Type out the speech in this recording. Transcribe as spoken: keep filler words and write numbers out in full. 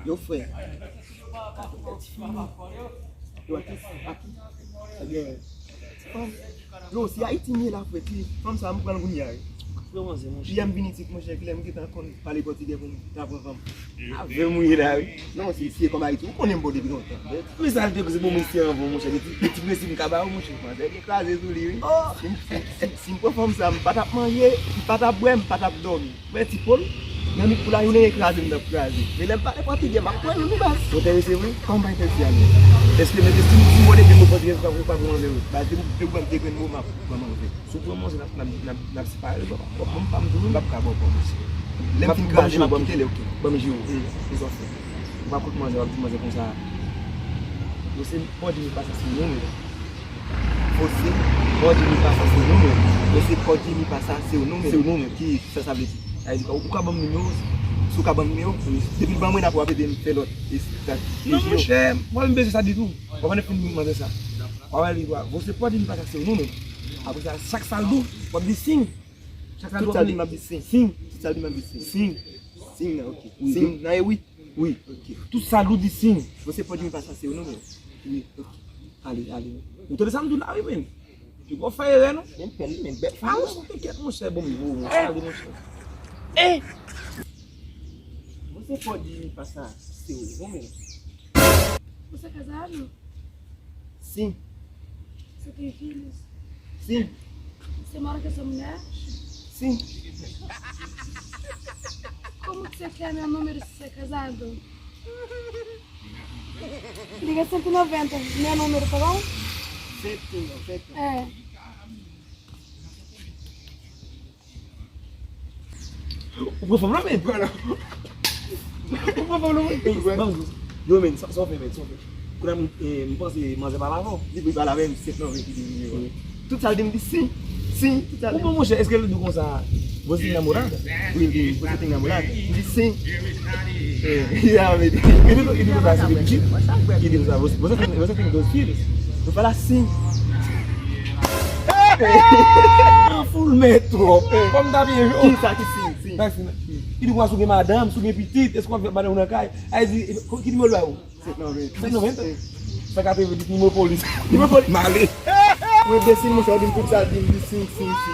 Yo, frè. Yo, atis, aki. Ebyen, ti fanm. Yo, si Ayiti m ye la, frè, ti fanm sa, m pran l kounye a, wi. Kilè m vin isit, monchè, kilè m gentan konn pale pòtigè pou m ta pran fanm. Avè m ou ye la, wi. Non, si, si e kòm Ayiti, ou konnen m bon depi lontan. Men sa l te koze pou mesye anvan, monchè, de ti, de ti prensip m ka ba ou, monchè. Manzè gen kraze sou li, wi. Si m, si, si, si m pran fanm sa, m pa t ap manje, m pa t ap bwè, m pa t ap dòmi. Mwen ti pòl, nan mit pou lajounen, e kraze m t ap kraze. Men lè m pale pòtigè, m ap pran youn wi baz. Ou enterese vre? Kòman m pa enterese a menm? Èske mete si m, si m mande de mo pòtigè, ou pa, ou pa pran manzè vre? Baz, depi, depi w ban m de grenn mo, m ap pran manzè. Si w pran manzè, n ap, n ap, n ap, n ap separe, w ap, w ap ban m pa m tou wi. M p ap ka ba w pa w, mesye. Lè m fin kraze, m ap kite l, oke. Ban m jwe w. Ou pa koute manzè, w ap di manzè konsa. Yo se pòtigè pa sa se nou menm. Fose, pòtigè pa sa se nou menm. Yo se pòtigè pa sa se nou menm. Se nou menm. Ki sa sa vle di? Sa vle di, ou ka ban m nimewo? Si w ka ban m nimewo, depi l ban mwen, n ap wè pete m fè lòt. Non, monchè, mwen m bezwen sa ditou. W ap fin manzè sa. W ap li kwa. Yo se pòtigè pa sa se nou menm. Apre sa, chak sa l di w, w ap di sing. Chak sa l di w, w ap di sing. Sing. Tout sa l di m ap di sing. Sing. Sing nan, oke. Sing nan, e wi. Wi. Oke. Tout sa l di w di sing. Bon, se pòtigè pa sa se ou non, men. Wi, oke. Ale, ale. Ou tande sa m di w la, wi, men. Ou poko fè erè, non. Men pèl, men bèl. Ah, monchè, tèt, monchè, bon, bon, bon, ale, monchè. Eh! Bon, se pòtigè pa sa se ou non, men. Você é casado? Sim. Você tem filhos? Sim. Você mora com a sua mulher? Sim. Como que você quer meu número se você é casado? Liga cento e noventa, meu número, tá bom? Cento e noventa? É. Ou pran fanm nan, men. Ou pran fanm nan, men. Ban m di. Yo, men, sa, sa w fè, men, sa w fè. Kounye a, m, eh, m panse manzè pale avè w. Li pale avè m, se nan ki di nimewo a. Tout sa l di m di si, si, tout sa l di m. Ou bon, monchè, èske l di konsa, você tem namorada? Wi, li di, você tem namorada? M di si. Eh, ya, men. E di, e di konsa, se de pitit. E di konsa, você, você tem, você tem dois filhos? Eu falo assim. An foul mèt twòp. Kòm ta byen jwe. Ki sa ki si? Si. Sa si. Ki di kwa si w gen madanm, si w gen pitit, èske w ap fè madanm ou nan kay? Ay di, ki nimewo l ba ou? Sèt nan ven. Sèt nan ven? Sa ka te vle di nimewo polis. Nimewo polis. M ale. Ou enbesil, monchè, ou di m tout sa, di m di si, si, si.